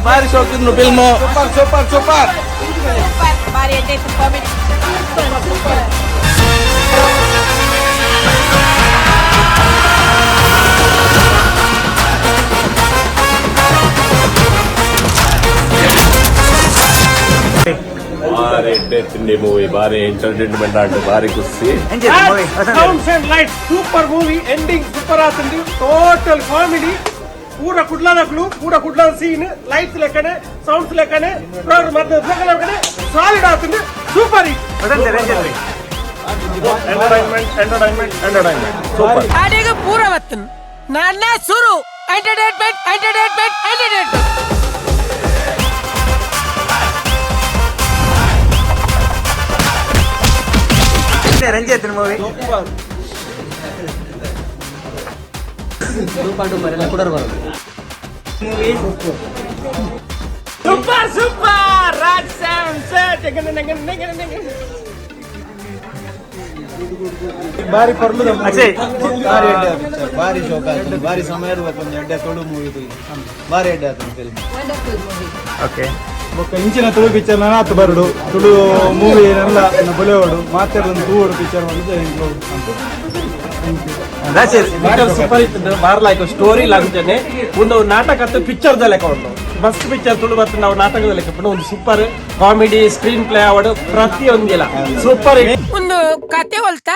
ಬಾರಿ ಶೋಕಿಂದು film. Super, super, super. Super, ಬಾರಿ ಎಡ್ಡೆ ಕಾಮಿಡಿ. Super, super. ಬಾರಿ ಎಡ್ಡೆ ತಿಂಡಿ ಮೂವಿ, ಬಾರಿ ಎಂಟರ್ಟೈನ್ಮೆಂಟ್ ಆಂಡ್ ಬಾರಿ ಖುಷಿ. Sounds and lights super movie, ending super ಆತುಂಡು. Total comedy. ಪೂರ ಕುಡ್ಲದಕ್ಲು, ಪೂರ ಕುಡ್ಲದ ಸೀನ್, ಲೈಟ್ಸ್ ಲೆಕ್ಕನೆ, ಸೌಂಡ್ಸ್ ಲೆಕ್ಕನೆ, ಲೆಕ್ಕನೆ ಸಾಲಿಡ್ ಆತುಂಡು. Super. Entertainment, entertainment, entertainment, super. ಅಡಿಗೆ ಪೂರ ಬತ್ತನ್ ನನ್ನ ಸುರು. Entertainment, entertainment, entertainment. Ranjith movie. Super, super. Raj Sam set. ಬಾರಿ ಪರ್ಲುದ. ಅಕ್ಷಯ್. ಬಾರಿ ಎಡ್ಡೆ ಪಿಕ್ಚರ್, ಬಾರಿ ಶೋಕ್ ಆಯ್ತು. ಬಾರಿ ಸಮಯ ಒಂಜಿ ಎಡ್ಡೆ ತುಳು ಮೂವಿ. ಬಾರಿ ಎಡ್ಡೆ ಆತು ಫಿಲ್ಮ್. ಓಕೆ. ಬೊಕ್ಕ ಇಂಚಿನ ತುಳು ಪಿಕ್ಚರ್ ನಾನಾತ್ ಬರಡು. ತುಳು ಮೂವಿ ನಲ್ಲ ಬೊಲೆವಡು ಮಾತೆರ್ದು ತೂವಡು ಪಿಕ್ಚರ್ ಬಂದು. ರಾಜೇಶ್. ಪಿಕ್ಚರ್ ಸೂಪರ್ ಇತ್ತು. ಬಾರ್ ಲೈಕ್ ಸ್ಟೋರಿ ಲಾಗುತ್ತೇನೆ. ಒಂದು ನಾಟಕ ಪಿಕ್ಚರ್ ದ ಲೆಕ್ಕ ಉಂಟು. ಮಸ್ತ್ ಪಿಕ್ಚರ್. ತುಳು ಬತ್ತು ನಾವು ನಾಟಕದ ಲೆಕ್ಕ ಉಂಟು. ಒಂದು ಸೂಪರ್ ಕಾಮಿಡಿ, ಸ್ಕ್ರೀನ್ ಪ್ಲೇ ಆವಡು, ಪ್ರತಿಯೊಂದಿಲ್ಲ ಸೂಪರ್. ಒಂದು ಕತೆ ಹೊಲ್ತಾ.